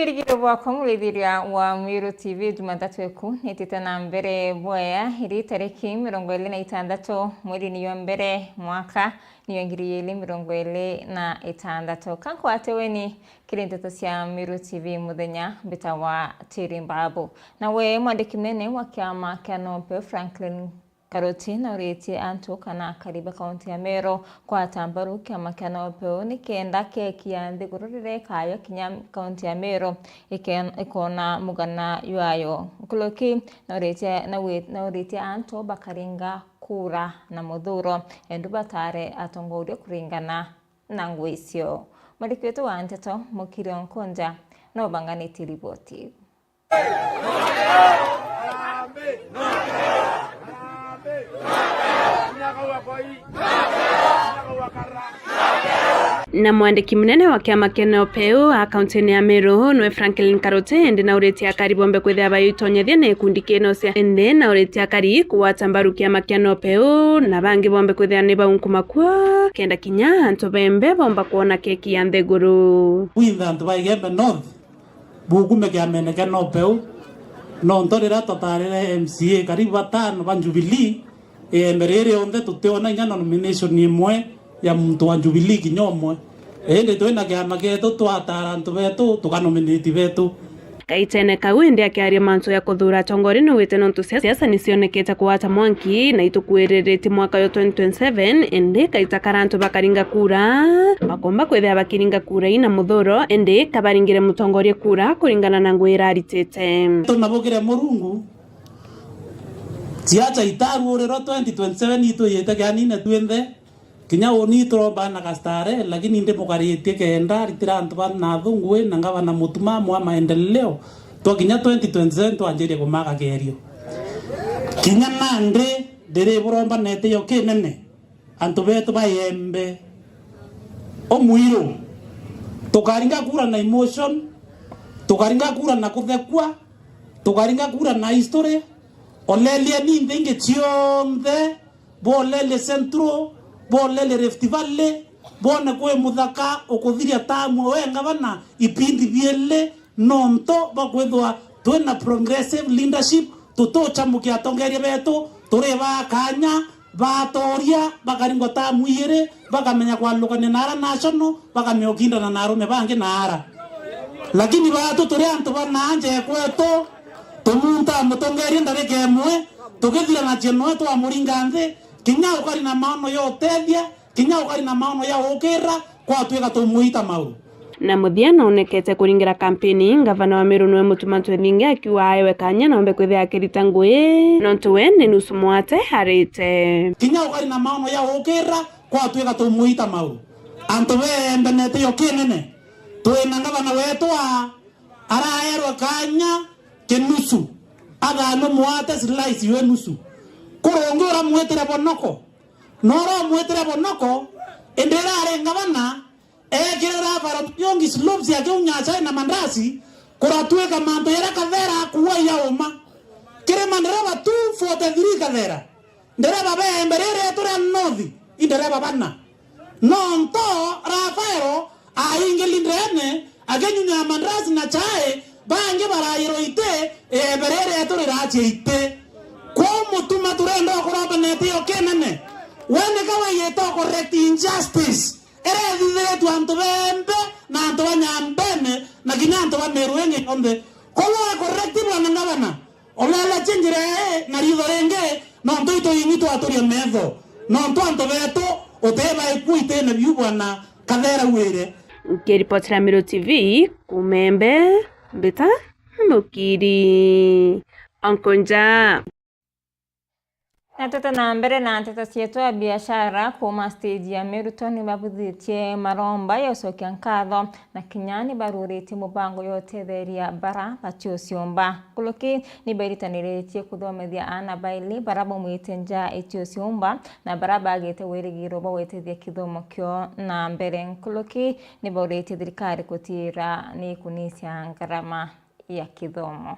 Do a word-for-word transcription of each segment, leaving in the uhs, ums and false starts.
Kirigiro bwakwa murithiria wa Mwiru T V, Jumatatu iku nitite na mbere bwea, iri tariki mirongo iri na itantatu mweri niyo mbere mwaka niyo ngiri igiri mirongo iri na itantatu. Kankwate weni kiri nteto cia Mwiru T V muthenya mbitawa Tiri Mbabu. Nawe mwandiki munene wa kiama kia NOPEU Franklin Karoti nauritie antu kana akari ba kaunti ya Meru kwata mbaru kiama kia NOPEU nikenda keki ya nthiguru riria ikaywa kinya kaunti ya Meru ike-, ikona mugana jwayo. Nkuruki nauritie, nawi-, nauritie antu bakaringa kura na muthuro, endu batare atongoria kuringana na ngui cio. Mwandiki wetu wa nteto Mukiri Onkonja no banganitie riboti iu. Na mwandiki munene wa kiama kia NOPEU a kaunti-ini ya Meru nwe Franklin Karoti, indi nauritie akari bombe kwithira baitonyethia na ikundi kinocia, indi nauritie akari kugwata mbaru kiama kia NOPEU na bangi bombe kwithira ni baunkumakua kenda kinya antu bembe bomba kwona keki ya nthiguru. Kwintha antu ba Igembe North bukume kiamene kia NOPEU, nontu riria twatarire M C A karibu batano ba Jubilee, iembe riri rionthe tutiona inya nomination imwe ya muntu wa Jubilee kinya umwe. Indi twina kiama gietu, twatara antu betu, tukanominate betu. Kaitene kau, indi akiaria mantu ya kuthuura atongoria, naugite nontu cia-, siasa nicionekete kugwata mwanki na itukuiriritie mwaka yo twenty twenty-seven, indi kaita karia antu bakaringa kura, bakomba kwithira bakiringa kura ii na muthuro, indi kabaringire mutongoria kura kuringana na ngui iraritite. Tunabukire Murungu, ciacha itaruurirwa twenty twenty-seven itwiyite kianine twinthe, kinya uni turomba na gastare, lakini ndimugaritie kenda aritira antu ba Nathu ngui na ngavana Mutuma amwe a maendeleo, twa kinya twenty twenty-seven twanjirie kumaka kerio. Kinya nandi ndiriburombanete yo kinene. Antu betu ba Igembe, umwiru, tukaringa kura na emotion, tukaringa kura na kuthekua, tukaringa kura na history. Olelieni nthi ingi cionthe, bolelie Central, bolelie Rift Valley, bone kwi muthaka ukuthiria tamu we ngavana ipindi biili, nontu bwa kwithwa twina progressive leadership, tutuchamukia atongeria betu, turi ba kanya, batooria, bakaringwa tamu iiri, bakamenya kwalukania na ara national, bakamenya ukindana na arume bangi na ara. Lakini baatu turi antu ba nanja ekwetu, tumuntaa mutongeria ndarika imwe, tukithiranacia noe twamuringa nthi, kinya ukari na maono ya utethia, kinya ukari na maono ya ukira, kwatwika tumwita mau. Na muthia naonekete kuringira kampeni, ngavana wa Meru nwe Mutuma Ntwethinge akiuga aewe kanya nombe kwithia akirita ngui, nontu we ni nusu mwate arite. Kinya ukari na maono ya ukira, kwatwika tumwita mau. Antu bembenete yo kinene, twina ngavana wetu a, araerwe kanya kinusu, athanwe mwate slice ywe nusu. Kurungi uramwitire bonoko, na uramwitire bonoko, indi irari ngavana, eekire Rafael Muyongi slopes akiunya chai na mandazi, kuratwika mantu jaria Kathera akuua ya uma. Kiri mandereba two forty-three Kathera, ndereba beembe riri etu ria North, i ndereba bana. Nontu Rafael aingili ndeene, akinyunya mandazi na chai, bangi barayirwa iti, eembe riri etu rirachia iti. Kwou Mutuma turenda ukuromba neti yo kinene. We nika wiyite u correct injustice iria ithithiritue antu bembe na antu ba Nyambene na kinya antu ba Meru ingi yonthe. Kwou we correct bwana ngavana, uleleche njira ii na ritho ringi, nontu itu inyu twaturia metho, nontu antu betu uti baikua itene biu bwana Kathera wire. Nkiripotera Meru T V, kuuma Embe, mbita Mukiri. Onkonja. Na tete na mbere na nteto cietu, a biashara kuuma stage ya Meru Town ni babuthitie maromba ya ucokia nkatho na kinya ni baruritie mubango ya utetheria bara batiuciumba. Nkuruki ni beritaniritie kuthomithia aana baili bara baumite nja itiuciumba na bara bagite wirigiro bwa gwitithia kithomo kio na mbere. Nkuruki ni bauritie thirikari gutiira ni ikunisia ngarama ya kithomo.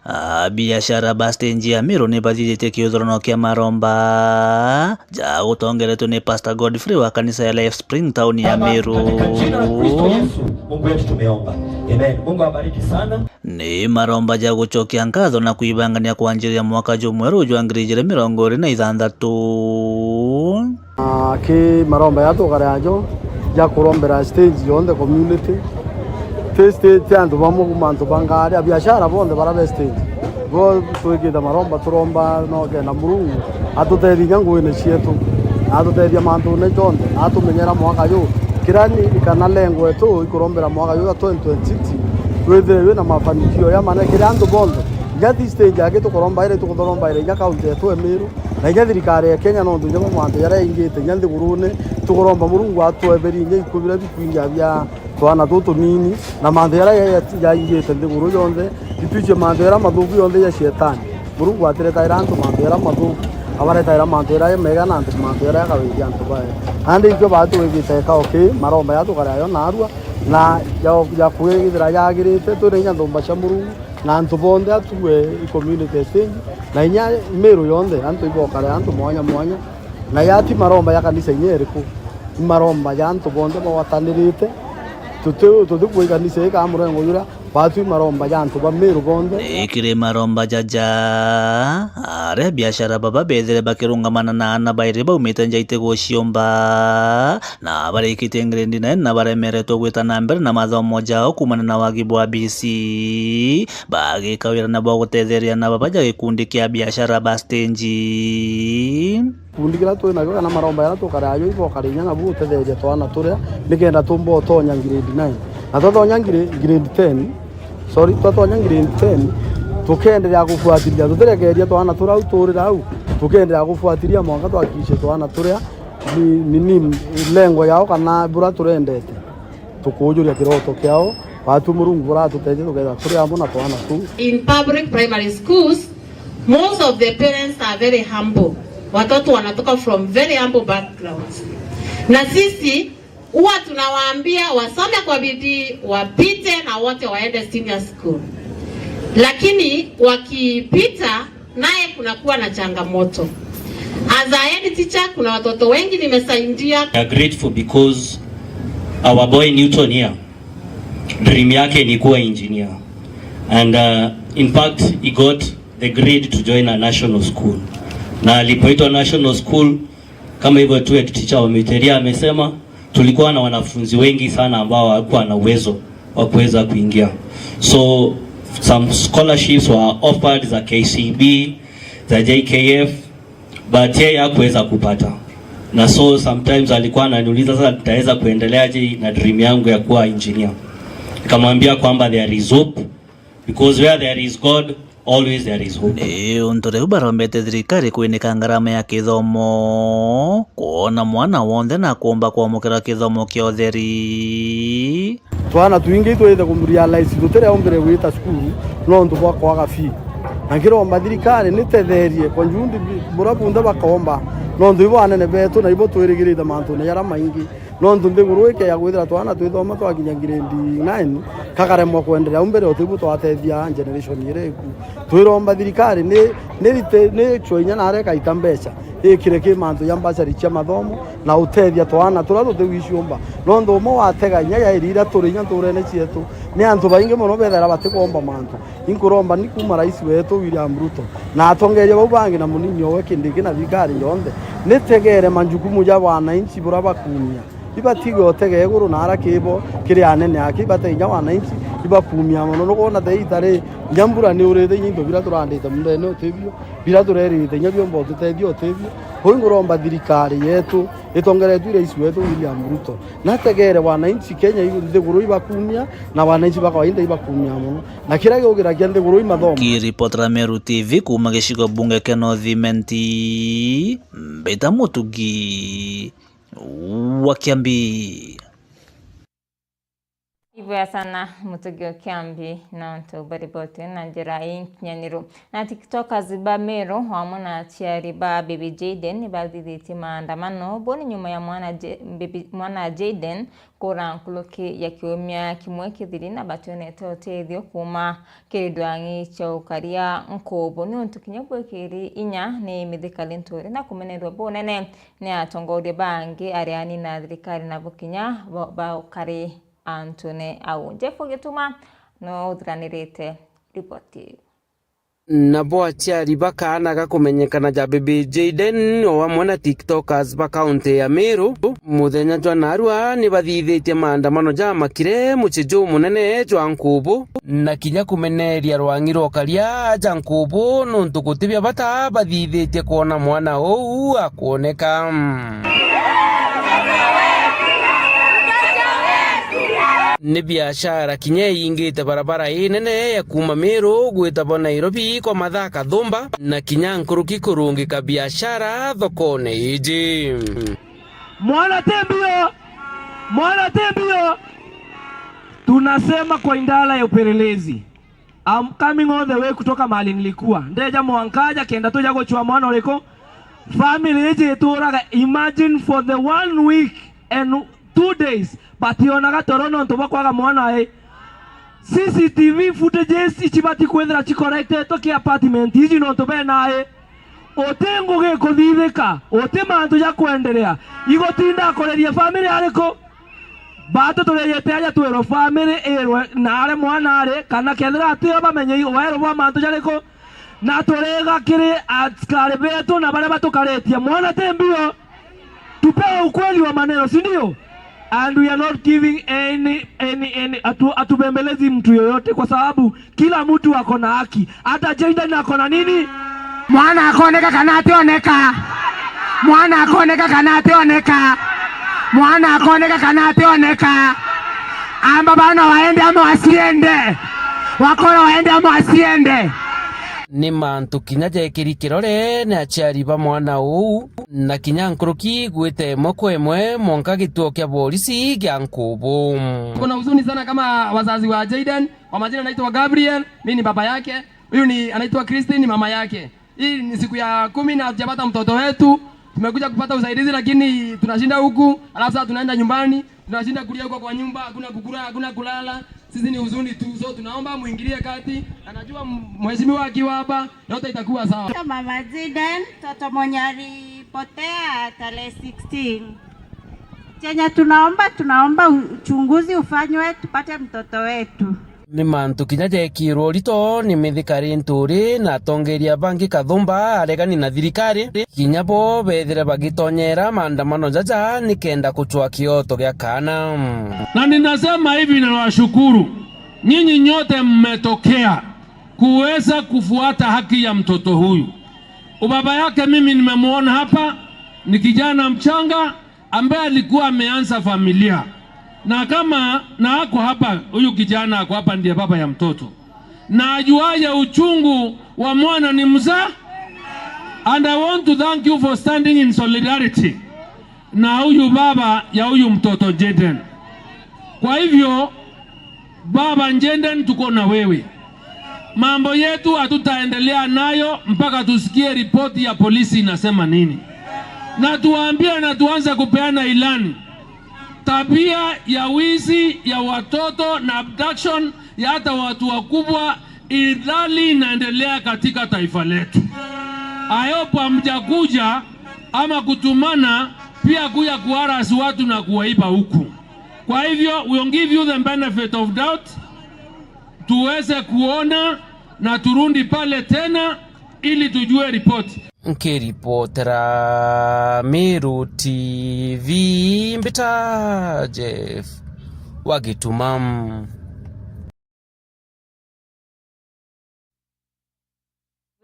Abiashara ba stage ya Meru ni bathithitie kiuthurano kia maromba ja gutongeretwe ni Pastor Godfrey wa kanisa ya Life Spring town ya Meru. Baba, katika jina la Kristo Yesu, Mungu wetu tumeomba. Amen. Mungu awabariki sana. Ni maromba ja gucokia nkatho na kwibangania kwanjiria mwaka jumweru jwa ngiri ijiri mirongo iri na ithanthatu. Na ki maromba ya tukare ajo ja kurombera stage yonthe community. Ti stage ti antu bamwe kuma antu ba ngari, abiashara bonthe bara be stage. Bo twikite maromba turomba no kenda Murungu atutethie inya nguine cietu, na atutethia mantune jonthe, na atumenyera mwaka ju. Kira ni kana lengo etu ikurombera mwaka ju wa twenty twenty-six, withire wina mafanikio ya mane kiri antu bonthe. Inya thi stage aki tukuromba iri, tukuthoromba iri inya kaunti yetu ya Meru, na inya thirikari ya Kenya, nontu inya mantu jaria yaingite inya nthigurune, tukuromba Murungu atweberie inya ikubira bikwingia bia twana tutu tunini, na mantu jaria ya-, ya-, yaingite nthiguru yonthe, itwichie mantu jaria mathuku yonthe ja Shetani. Murungu atiretaira antu mantu jaria mathuku, abaretaira mantu jaria mega na antu mantu jaria akawiria antu bae. Nandi ikio batu wigite kao ki maromba ya tukare ayo narua, na ya, ya kwithira yagirite, twina inya nthumba cia Murungu, na antu bonthe atue i community stage, na inya Meru yonthe, antu ibokare antu mwanya mwanya. Na yati maromba ya kanisa inya iriku? Ni maromba ja antu bonthe bagwatanirite. Tuti, tuti kuuga kanisa ii kana murengo juria, batu i maromba ja antu ba Meru bonthe. Ni kiri maromba jaja, aria biashara baba bethire bakirungamana na aana bairi baumite nja iti guciomba, na barikitie grade nine na baremeretwe gwita na mbere na mathomo jao kuumana na wagi bwa B C, bagika wira na bwa gutetheria na baba ja gikundi kia biashara ba stage. Gikundi kiria twi nakio kana maromba jaria tukare ajo ibokare inya nabu gutetheria twana turia nikenda tumba utonya grade nine. Na twatonya grade, grade ten, sorry, twatonya grade ten, tukenderea kufuatilia, tutirekeria twana turia au turira au, tukenderea kufuatilia mwanka twakikishe twana turia ni, ni, ni lengo yao kana bura turendete, tukujuria kiroto kiao, batu Murungu buratutethia tukethira turi amwe na twana tuu. In public primary schools, most of the parents are very humble. Watoto wanatoka from very humble backgrounds. Na sisi huwa tunawaambia wasome kwa bidii, wapite na wote waende senior school. Lakini wakipita, naye kunakuwa na changamoto. As a head teacher, kuna watoto wengi nimesaidia. We are grateful because our boy Newton here, dream yake ni kuwa engineer. And, uh, in fact, he got the grade to join a national school. Na alipoitwa national school, kama hivyo tu head teacher wa Miteria amesema, tulikuwa na wanafunzi wengi sana ambao hawakuwa na uwezo wa kuweza kuingia. So, some scholarships were offered za K C B, za J K F, but yeye hakuweza kupata. Na so sometimes alikuwa ananiuliza, "Sasa nitaweza kuendeleaje na dream yangu ya kuwa engineer?" Nikamwambia kwamba there is hope, because where there is God, always there is hope. Ni untu riu barombete thirikari kwinika ngarama ya kithomo, kwona mwana wonthe na kuumba kwamukira kithomo kia utheri. Twana twingi itwite kurealize tutireombire gwita cukuru nontu bwa kwaga fee. Na nkiromba thirikari nitetherie kwa juhudi bi-, buria bunthe bakomba, nontu ibo anene betu na ibo twirigirite mantune jaria maingi. Nontu nthiguru ikeya kwithira twana twithoma twakinya grade nine, kakaremwa kwenderea au mbere, utibu twatethia generation iria iku. Twiromba thirikari ni, ni rite, ni chwe inya naria ikaita mbeca, ikire ki mantu ja mbacari cia mathomo, na utethia twana turia tutigwiciumba. Nontu umwe watega inya yairi iria turi inya nturene cietu, ni antu baingi mono bethaira batikomba mantu. Inkuromba ni kuuma rais wetu William Ruto na atongeria bau bangi na munini owe Kindiki na thirikari yonthe, nitegere majukumu ja wananchi buria bakumia. Ibatige utega iguru na ara kibo kiri anene aki, ibate inya wananchi ibakumia mono. Nukwona the itari inya mbura ni urite, inya into biria turandite mundene utibio, biria turerite inya biomba ututethia utibio. Uu nguromba thirikari yetu itongeretue rais wetu William Ruto, nategere wananchi Kenya iu nthiguru ibakumia, na wananchi ba kawaida ibakumia mono, na kiria giugiragia nthiguru imathomo. Nkiripotera Meru T V kuuma gicigo bunge kia North Imenti, mbita Mutugi wa Kiambi. Ibwega sana Mutugi o Kiambi nontu bwa riboti na njira inkinyaniru. Na TikTokers ba Meru amwe na aciari ba baby Jayden ni bathithitie maandamano boni nyuma ya mwana Je-, baby, mwana Jayden kura nkuruki ya kiumia kimwe kithiri na bationete utethio kuuma kiri ndwang'i cia ukaria nkubu, niuntu kinya bwikiri inya ni mithikari nturi na kumenerwa bunene ni atongoria bangi, areani na thirikari, nabo kinya ba-, baukari antune au. Jeff Gituma no uthiranirite riboti iu. Nabo aciari ba kaana gakumenyekana ja baby Jayden o amwe na TikTokers ba kaunti ya Meru, muthenya jwa narua ni bathithitie maandamano jamakire mucii jumunene jwa nkubu, na kinya kumeneria rwang'i rwa ukaria ja nkubu, nuntu guti bia bata bathithitie kwona mwana uu akwoneka. Ni biashara kinya iingite barabara inene ya kuuma Meru gwitagwa Nairobi kwa mathaa kathumba, na kinya nkuruki kurungika biashara thokone iji. Mwana tembio, mwana tembio, tunasema kwa idara ya upelelezi. I'm coming all the way kutoka mahali nilikuwa. Ndeja mwankaja kenda tuja gucua mwana uriku. Family iji ituraga, imagine, for the one week and two days, bationaga toro nontu bwa kwaga mwana ai. C C T V footages ici bati kwithira cicorrectetwe ki apartment iji nontu bena ai. Uti ngugi ikuthithika, uti mantu ja kwenderea. Igutinda kureria family ariku? Batu turejete aja twirwe family irwe na aria mwana ari, kana kethira atio bamenye i-, weru bwa mantu jariku, na turiga kiri askari betu na baria batukaritie. Mwana ti mbio, tupewe ukweli wa maneno, si ndio? And we are not giving any, any, any, atu-, atubembelezi mtu yoyote, kwa sababu kila mtu ako na haki. Hata Jayden ako na nini? Mwana akoneka kana ationeka? Mwana akoneka kana ationeka? Mwana akoneka kana ationeka? Amba bana waende ama wasiende? Wakora waende ama wasiende? Ni mantu kinya jekiri kirore ni aciari ba mwana uu, na kinya nkuruki gwita imwe kwa imwe mwanka gituo kia borisi gia Nkubu. Tuko na huzuni sana kama wazazi wa Jayden. Kwa majina naitwa Gabriel, mimi ni baba yake. Huyu ni, anaitwa Christine, ni mama yake. Hii ni siku ya kumi na hatujapata mtoto wetu. Tumekuja kupata usaidizi, lakini tunashinda huku, alafu sasa tunaenda nyumbani, tunashinda kulia huko kwa nyumba, hakuna kukula, hakuna kulala. Sisi ni huzuni tu, so tunaomba muingilie kati. Anajua m-, mheshimiwa akiwa hapa, yote itakuwa sawa. Mama Jayden, mtoto mwenye alipotea tarehe sixteen. Chenye tunaomba, tunaomba uchunguzi ufanywe, tupate mtoto wetu. Ni mantu kinya jekirwe urito ni mithikari nturi na atongeria bangi kathumba aregani na thirikari, kinya bo bethire bagitonyera maandamano jaja nikenda kucwa kioto gia kaana. Na ninasema hivi, nawashukuru nyinyi nyote mmetokea kuweza kufuata haki ya mtoto huyu. Ubaba yake mimi nimemuona hapa, ni kijana mchanga, ambaye alikuwa ameanza familia. Na kama, na ako hapa, huyu kijana ako hapa, ndiye baba ya mtoto. Na ajuaye uchungu wa mwana ni mzaa. And I want to thank you for standing in solidarity na huyu baba ya huyu mtoto Jayden. Kwa hivyo, Baba Jayden, tuko na wewe. Mambo yetu hatutaendelea nayo mpaka tusikie ripoti ya polisi inasema nini. Na tuambie na tuanze kupeana ilani. Tabia ya wizi ya watoto na abduction ya hata watu wakubwa ingali inaendelea katika taifa letu. I hope hamjakuja ama kutumana pia kuja kuharass watu na kuwaiba huku. Kwa hivyo, we'll give you the benefit of doubt, tuweze kuona na turudi pale tena ili tujue ripoti. Nkiripotera Meru T V, mbita Jeff wa Gituma.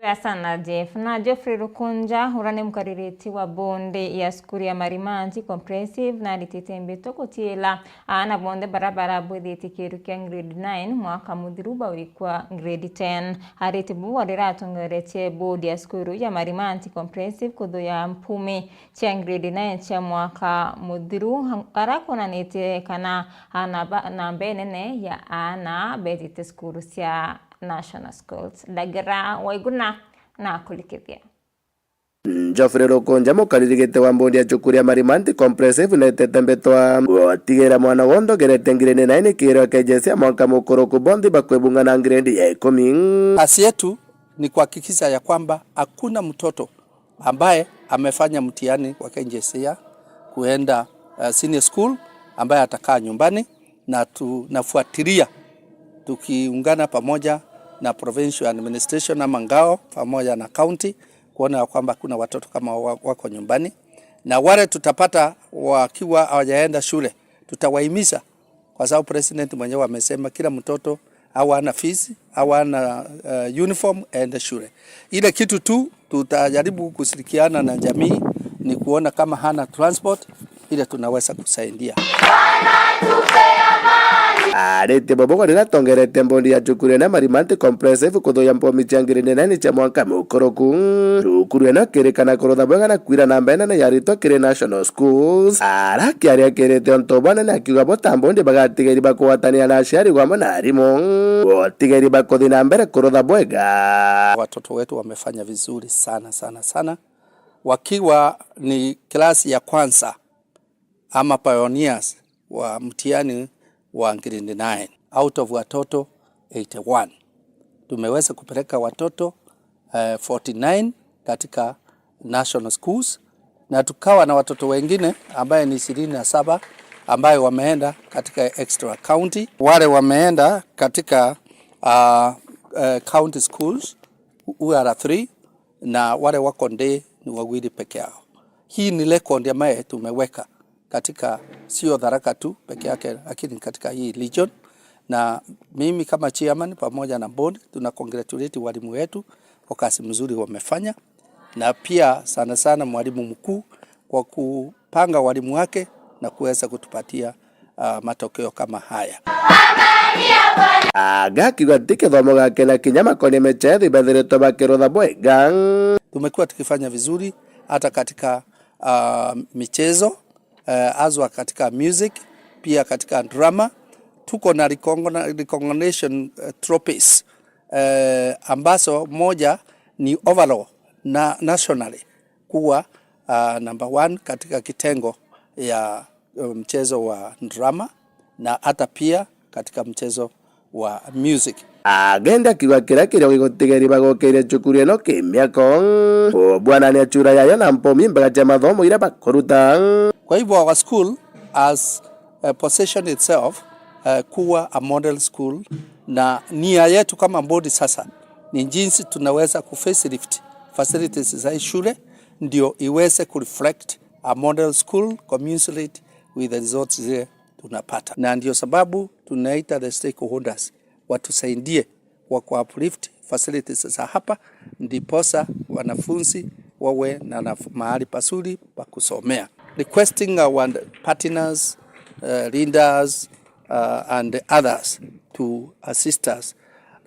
Asana Jeff. Na Geoffrey Rukunja, uria ni mukaririti wa bondi ya cukuru ya Marimanti Comprehensive, naritite mbitu gutiila aana bonthe baria barabwithitie kiiru kia grade nine mwaka muthiru baurikwa grade ten. Ariti buu riria atongeretie bondi ya cukuru ya Marimanti Comprehensive kuthuya mpumi cia grade nine cia mwaka muthiru, aria kwonanitie kana aana ba, namba inene ya aana beetite cukuru cia National Schools. Ndagera Waiguna na kurikithia. Geoffrey Rukunja, mukaririgite wa mbondi ya cukuru ya Marimanti Comprehensive, naitete mbitwa gutigira mwana wonthe ugerete grade nine kiiru kia K J S E ya mwaka mukuruku, bonthe bakwibunga na grade ya ikumi. Kazi yetu ni kuhakikisha ya kwamba hakuna mtoto ambaye amefanya mtihani wa K J S E A kuenda, eh, senior school ambaye atakaa nyumbani, na tunafuatilia tukiungana pamoja na provincial administration ama ngao pamoja na county kuona ya kwamba hakuna watoto kama wa-, wako nyumbani, na wale tutapata wakiwa hawajaenda shule tutawahimiza kwa sababu president mwenyewe amesema kila mtoto awe ana fees, awe ana, eh, uniform, aende shule. Ile kitu tu tutajaribu kushirikiana na jamii ni kuona kama hana transport, ile tunaweza kusaidia. Ariti bobo riria atongeretie mbondi ya cukuru ene Marimanti Comprehensive kuthuya mpumi cia grade nine cia mwanka mukuruku. Cukuru ino ikirikana kurutha bwega na kwira namba inene ya aritwa kiri national schools. Ara akiaria akirite untu bwanene akiuga bo ta mbondi bagatigeri bakugwatania na aciari gwamwe na arimu. Gutigeri bakuthi na mbere kurutha bwega. Watoto wetu wamefanya vizuri sana, sana, sana. Wakiwa ni klasi ya kwanza ama pioneers wa mtihani wa grade nine, out of watoto eighty-one. Tumeweza kupeleka watoto, eh, forty-nine katika national schools, na tukawa na watoto wengine ambaye ni ishirini na saba ambaye wameenda katika extra county. Wale wameenda katika, ah, eh, county schools, U R three, na wale wako day ni wawili peke yao. Hii ni record ambaye tumeweka katika, sio Tharaka tu peke yake, lakini katika hii region. Na mimi kama chairman pamoja na board tuna congratulate walimu wetu kwa kazi mzuri wamefanya, na pia sana sana mwalimu mkuu kwa kupanga walimu wake na kuweza kutupatia, ah, matokeo kama haya. Aga akiuga ti kithomo gake na kinya makonia michethi bethiritwe bakirutha bwega. Tumekuwa tukifanya vizuri hata katika, ah, michezo, eh, haswa katika music, pia katika drama. Tuko na recogni-, recognition, eh, trophies, eh, ambazo moja ni overall na nationally kuwa, ah, number one katika kitengo ya, eh, mchezo wa drama na hata pia katika mchezo wa music. Agenda kiuga kiria kirio gigutigeri bagukiria cukuru ino ki miako. Ubwanania chura yayo na mpomi mbaga cia mathomo iria bakuruta. Kwa hivyo our school has, uh, positioned itself, uh, kuwa a model school, na nia yetu kama board sasa ni jinsi tunaweza ku facelift facilities za hii shule ndio iweze ku reflect a model school commensurate with the results zile tunapata, na ndio sababu tunaita the stakeholders watusaidie wa ku uplift facilities za hapa, ndiposa wanafunzi wawe na naf-, mahali pazuri pa kusomea. Requesting our partners, uh, leaders, uh, and others to assist us,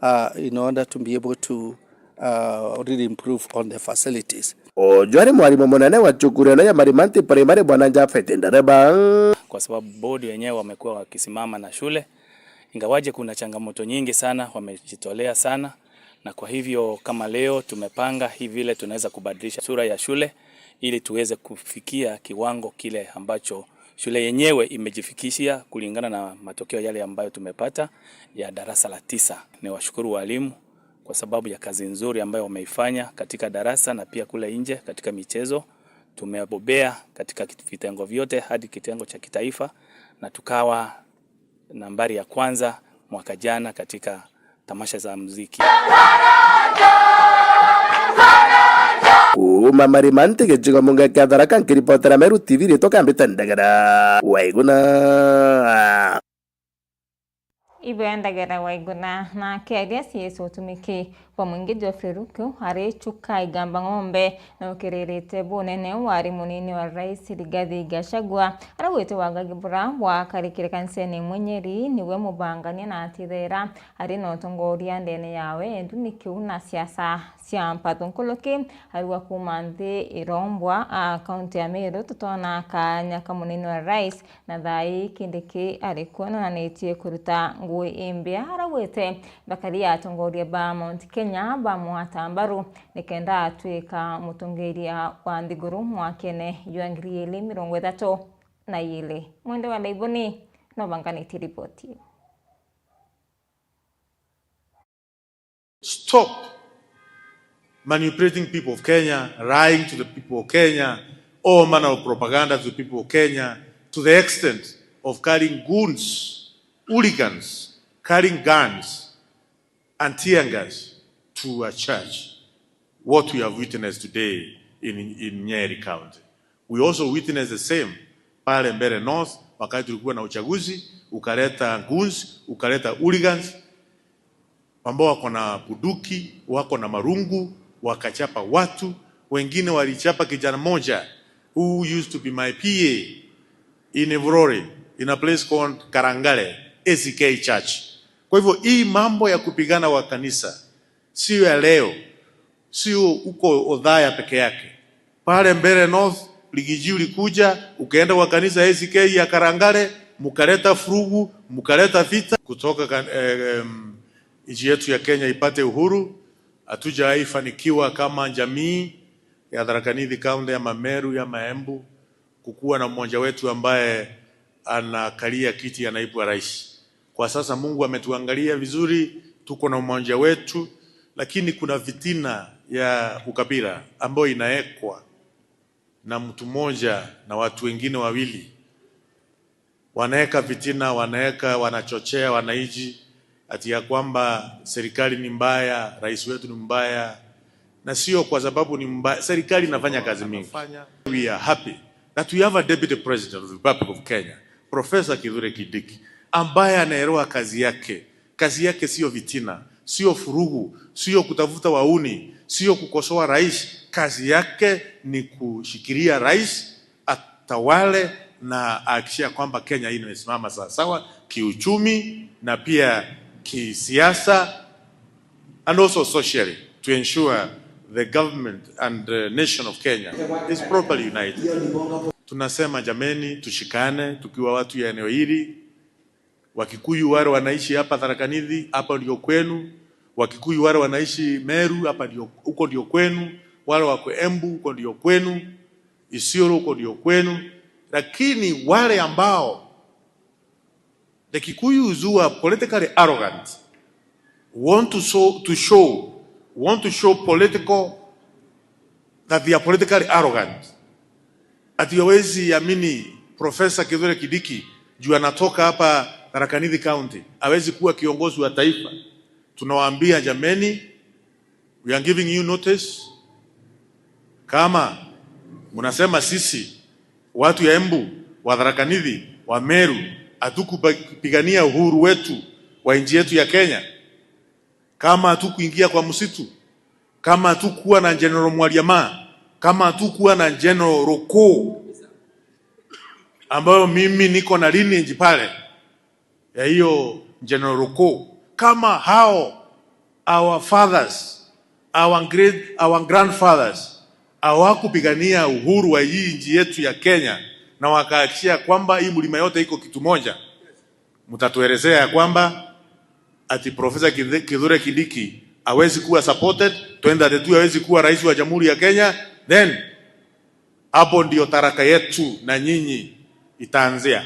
uh, in order to be able to, uh, really improve on the facilities. Uju ari mwarimu munene wa cukuru ino ya Marimanti Primary, Bwana Japhet Ndereba. Kwa sababu board wenyewe wamekuwa wakisimama na shule, ingawaje kuna changamoto nyingi sana, wamejitolea sana, na kwa hivyo kama leo tumepanga hivi vile tunaweza kubadilisha sura ya shule ili tuweze kufikia kiwango kile ambacho shule yenyewe imejifikishia kulingana na matokeo yale ambayo tumepata ya darasa la tisa. Niwashukuru walimu kwa sababu ya kazi nzuri ambayo wameifanya katika darasa na pia kule nje katika michezo. Tumebobea katika kit-, vitengo vyote hadi kitengo cha kitaifa na tukawa nambari ya kwanza mwaka jana katika tamasha za muziki. Kuuma Marimanti gicigo munga kia Tharaka, nkiripotera Meru T V, ritwa Kambita Ndagara Waiguna. Ibo Ndagara Waiguna na akiaria C S utumiki Bwa mwingi Geoffrey Ruku ari Chuka Igamba Ng'ombe na ukiririte bunene wari munini wa Rais Rigathi Gachagua, araugite wagagu bura bwakarikire kanisene imwe Nyeri niwe mubangania na atithera ari na utongoria ndene yawe, indu ni kiu na siasa cia mpathu nkuruki. Arua kuuma nthi irombwa a kaunti ya Meru tutona kanya ka munini wa Rais na thaa ii Kindiki ari kuo nonanitie kuruta ngui imbia. Araugite bakari ya atongoria ba Mount Kenya bamwata mbaru nikenda atwika mutongeria wa nthiguru mwakene jwa ngiri ili mirongo ithatu na ili. Mwende wa Laiboni no banganitie riboti. Stop manipulating people of Kenya, lying to the people of Kenya, all manner of propaganda to the people of Kenya, to the extent of carrying goons, hooligans, carrying guns and tear gas to a church. What we have witnessed today in, in Nyeri County. We also witnessed the same pale Mbeere North, wakati tulikuwa na uchaguzi, ukaleta goons, ukaleta hooligans, ambao wako na bunduki, wako na marungu, wakachapa watu. Wengine walichapa kijana moja who used to be my P A in Evurore, in a place called Karangare, A C K Church. Kwa hivyo, hii mambo ya kupigana wa kanisa, sio ya leo, sio huko Othaya peke yake. Pale Mbeere North, Rigiji ulikuja, ukaenda kwa kanisa A C K ya Karangare, mukaleta furugu, mukaleta vita. Kutoka kan-, eh, em, nchi yetu ya Kenya ipate uhuru, hatujawahi fanikiwa kama jamii ya Tharaka Nithi County, ya Meru, ya Embu, kukuwa na mmoja wetu ambaye anakalia kiti ya naibu wa rais. Kwa sasa Mungu ametuangalia vizuri, tuko na umoja wetu, lakini kuna fitina ya ukabila ambayo inaekwa na mtu mmoja na watu wengine wawili. Wanaeka fitina, wanaeka, wanachochea wananchi ati ya kwamba serikali ni mbaya, rais wetu ni mbaya, na sio kwa sababu ni mbaya. Serikali inafanya kazi mingi. We are happy that we have a deputy president of the Republic of Kenya, Professor Kithure Kindiki, ambaye anaelewa kazi yake. Kazi yake sio fitina, sio furugu, sio kutafuta wauni, sio kukosoa rais. Kazi yake ni kushikilia rais atawale na ahakikisha kwamba Kenya hii imesimama sawasawa kiuchumi na pia kisiasa, and also socially, to ensure the government and, uh, nation of Kenya is properly united. Tunasema jameni, tushikane tukiwa watu ya eneo hili. Wakikuyu wale wanaishi hapa Tharaka Nithi, hapa ndio kwenu. Wakikuyu wale wanaishi Meru, hapa ndio, huko ndio kwenu. Wale wako Embu, huko ndio kwenu. Isiolo, huko ndio kwenu. Lakini wale ambao, the Kikuyus who are politically arrogant, want to show, to show, want to show political, that they are politically arrogant, ati hawezi amini Professor Kithure Kindiki juu anatoka hapa Tharaka Nithi County, hawezi kuwa kiongozi wa taifa. Tunawaambia jameni, we are giving you notice. Kama mnasema sisi watu ya Embu, wa Tharaka Nithi, wa Meru, hatukupigania uhuru wetu wa nchi yetu ya Kenya, kama hatukuingia kwa msitu, kama hatukuwa na General Mwaliama, kama hatukuwa na General Roko, ambayo mimi niko na lineage pale ya hiyo General Roko, kama hao our fathers, our great, our grandfathers hawakupigania uhuru wa hii nchi yetu ya Kenya na wakahakikisha kwamba hii mlima yote iko kitu moja, mtatuelezea ya kwamba ati Professor Kithe-, Kithure Kindiki hawezi kuwa supported, twenty thirty-two hawezi kuwa rais wa Jamhuri ya Kenya, then hapo ndio taraka yetu na nyinyi itaanzia.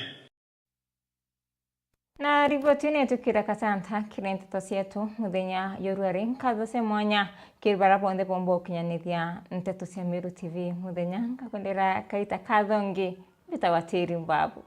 Na riboti ino itukira katanta kiri nteto cietu muthenya jwa ruari. Nkatho cia mwanya kiri bara bonthe bomba ukinyanithia nteto cia Meru T V muthenya. Nkakwendera kaita kathongi, mbitagwa Tiri Mbabu.